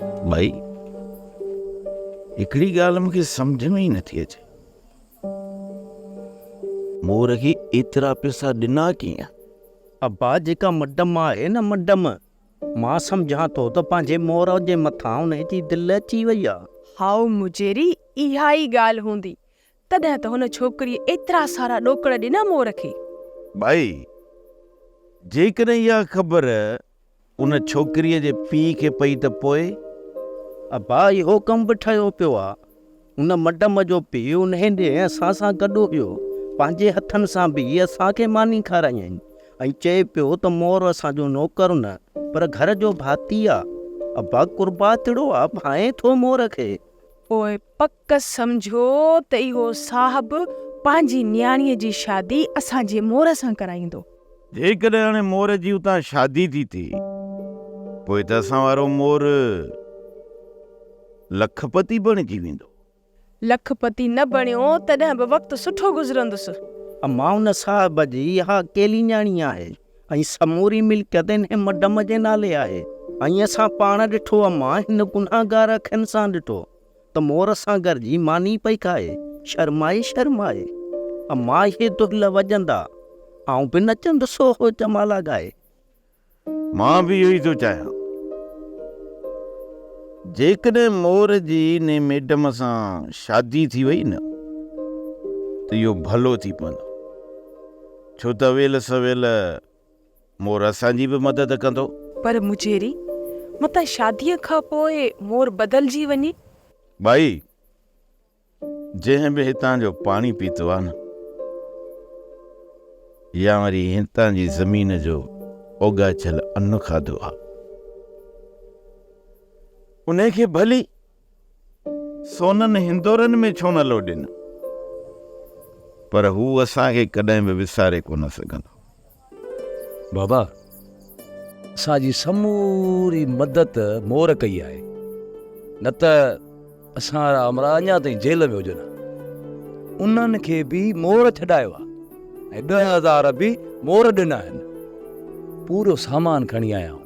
ڀائي، هڪڙي ڳالهه مون کي سمجهه ۾ ئي نٿي اچي. مور کي ايترا پئسا ڏنا ڪيئن؟ ابا، جيڪا مڊم آهي نه مڊم، مان سمجهان ٿو ته پنهنجي مور جي مٿان انهي جي دل اچي وئي آ. هائو مجيري، اها ئي ڳالهه هوندي. تڏهن ته هن ڇوڪريء ايترا سارا ڏوڪڙ ڏنا مور کي. ڀائي، جيڪڏهن اها خبر ان ڇوڪريء جي پيء کي پئي ته پوء؟ ابا اهو ڪم به ٺهيو پيو آ. ان مڊم جو پيء انهي ڏينهن اسان سان گڏ هيو. پنهنجي هٿن سان به اسان کي ماني کارايائين ۽ چئي پيو ته مور اسان جو نوڪر نه پر گهر جو ڀاتي آ. ابا قرباتڙو آ، ڀانئين ٿو مور کي. پوء پڪ سمجهو ته اهو صاحب پنهنجي نياڻيء جي شادي اسان جي مور سان ڪرائيندو. جيڪڏهن هاڻي مور جي اتان شادي ٿي ٿئي، پوء ته اسان وارو مور لکپتي بڻجي ويندو. لکپتي نه بڻيو تڏهن به وقت سٺو گذرندس. امان ان صاحب جي اها اڪيلي نياڻي آهي ۽ سموري ملڪيت انهي مڊم جي نالي آهي ۽ اسان پاڻ ڏٺو امان هن گنهگار اکين سان ڏٺو. ته مور سان گڏجي ماني پئي کائي، شرمائي شرمائي. اما اهي دهل وڄندا، آئون به نچندس هو جمالا ڳائي. مان به اهو ئي ٿو چاهيان. جيڪڏهن مور جي انهي ميڊم سان شادي ٿي وئي نه ته اهو ڀلو ٿي پوندو. ڇو ته اويل سويل مور اسان جي به مدد ڪندو. پر مجيري، متان شاديء کان پوء مور بدلجي وڃي. ٻائي، جنهن به هتان جو پاڻي پيتو آ نه، يا وري هتان جي زمين جو اوڳاڇيل ان کاڌو آ، انهي کي ڀلي سونن هندورن ۾ ڇو نه لوڏين، پر هو اسان کي ڪڏهن به وساري ڪونه سگهندو. بابا، اسان جي سموري مدد مور ڪئي آهي، نه ته اسان وارا امراء اڃا تائين جيل ۾ هجن ها. انهن کي به مور ڇڏايو آهي ۽ 10,000 به مور ڏنا آهن. پورو سامان کڻي آيا آهيون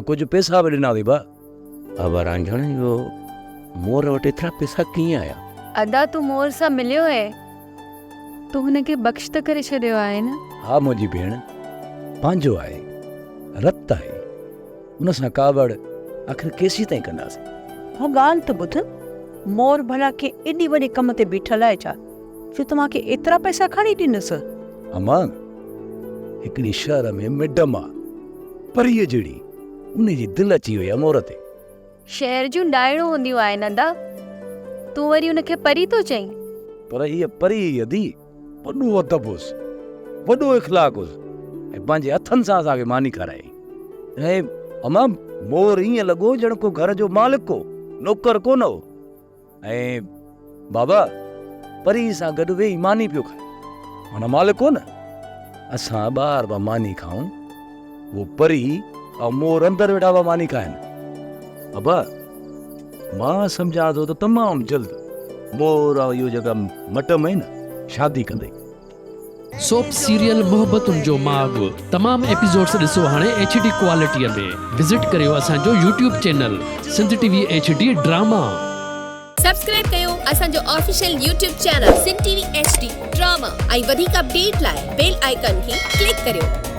۽ ڪجهه پئسا به ڏنا اٿئي ڀاء. ابا رانجهڻ اهو مور وٽ ايترا پئسا ڪيئن آيا؟ ادا تون مور سان مليو اهي؟ تون هن کي بخش ته ڪري ڇڏيو آهي نه؟ ها منهنجي ڀيڻ، پنهنجو آهي، رت آهي، ان سان ڪاوڙ آخر ڪيسين تائين ڪنداسين؟ ها ڳالهه ته ٻڌ، مور ڀلا ڪنهن ايڏي وڏي ڪم تي بيٺل آهي ڇا، جو توهان کي ايترا پئسا کڻي ڏنس؟ امان، هڪڙي شهر ۾ ميڊم آ، پريء جهڙي. ان جي دل اچي وئي امور تي. شهر جون ڏائڻون هونديون آهن ادا، تون وري ان کي پري ٿو چئين؟ پر هيء پري هئي ادي، وڏو ادب هيس، وڏو اخلاق هيس ۽ پنهنجي هٿن سان اسان کي ماني کارايائين. ۽ امان مور ائين لڳو ڄڻ ڪو گهر جو مالڪ هو، نوڪر ڪونه هو. ۽ بابا پري سان گڏ ويهي ماني پيو کائي. معنيٰ مالڪ ڪو نه. اسان ٻاهر پيا ماني کائون، هو پري ۽ مور اندر ويٺا پيا ماني کائن. ابا مان سمجهان ٿو ته تمام جلد مور ۽ اهو جيڪا مٽم آهي نه شادي ڪندئي. سوپ سيريل محبتن جو ماڳ تمام ايپيسوڊس ڏسو هاڻي ايڇ ڊي ڪوالٽي ۾ وزٽ ڪريو اسان جو YouTube channel Sindh T V H D drama. Subscribe ڪيو اسان جو official YouTube channel Sindh T V H D drama ۽ وڌيڪ اپڊيٽ لاء بيل آئيڪان کي ڪلڪ ڪريو.